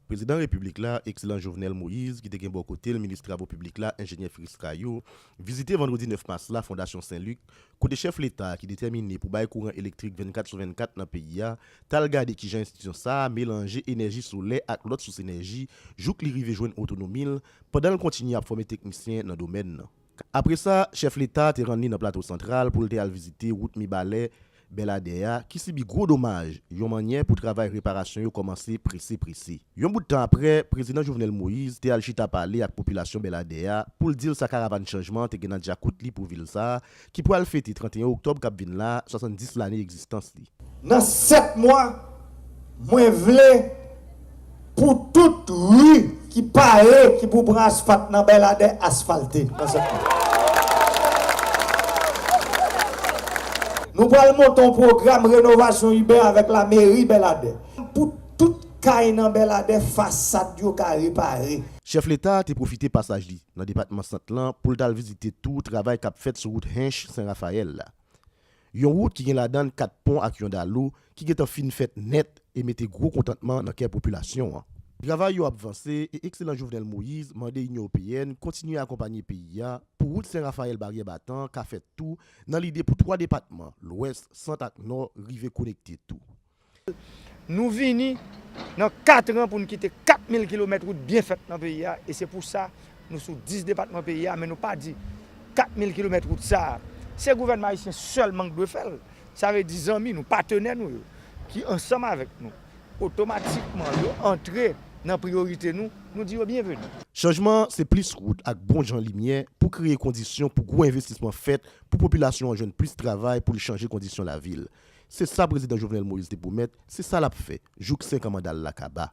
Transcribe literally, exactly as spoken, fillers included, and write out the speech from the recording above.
Prezidan Repiblik la, Ekselan Jovenel Moïse, ki te gen bò kote l minis travo piblik la, enjenyè Fritz Caillaux, vizite vandredi nèf mas la Fondasyon Sen Lik, kote chèf Leta a ki detèmine pou bay kouran elektrik vennkat sou vennkat nan peyi a, t al gade kijan enstitisyon sa a melanje enèji solè ak lòt sous enèji jouk li rive jwenn otonomi l, pandan l kontinye ap fòme teknisyen nan domèn nan. Apre sa, chèf Leta te rann li nan Plato Santral pou l te al vizite wout Mibalè Bèladè a, ki sibi gwo domaj, yon mannyè pou travay reparasyon yo kòmanse prese prese. Yon bout tan apre, Prezidan Jovenel Moïse te al chita pale ak popilasyon Bèladè a pou l di l sa karavàn chanjman te gen nan djakout li pou vil sa a, ki pral fete trannteyen oktòb k ap vin la, swasanndis lane egzistans li. Nan sèt mwa, mwen vle pou tout ri ki pare, ki pou pran asfalt nan Bèladè, asfalte nan sèt mwa. Nou pral monte yon pwogram renovasyon iben avèk lameri Bèladè. Pou tout kay nan Bèladè, fasad yo ka repare. Chèf Leta a te pwofite pasaj li nan depatman Sant lan pou l t al vizite tou travay k ap fèt sou wout Hinche Sen Rafayèl la. Yon wout ki gen ladan l kat pon ak yon dalo ki gentan fin fèt nèt e mete gwo kontantman nan kè popilasyon an. Travay yo ap vanse e Ekselan Jovenel Moïse mande Inyon Ewopeyèn kontinye akonpanye peyi a pou wout Sen Rafayèl Baryè Batan ka fèt tou, nan lide pou twa depatman, Lwès, Sant ak Nò, rive konekte tou. Nou vini nan kat an pou n kite kat mil kilomèt wout byen fèt nan peyi a, e se pou sa nou sou dis depatman peyi a, men nou pa di kat mil kilomèt wout sa a, se gouvènman ayisyen sèlman k dwe fè l. Sa vle di zanmi nou, patnè nou yo, ki ansanm avèk nou, otomatikman yo antre nan priyorite nou, nou di yo byenveni. Chanjman se plis wout ak bon jan limyè pou kreye kondisyon pou gwo envestisman fèt pou popilasyon an jwenn plis travay pou l chanje kondisyon lavi l. Se sa Prezidan Jovenel Moïse te pwomèt, se sa l ap fè, jouk senk an manda l la kaba.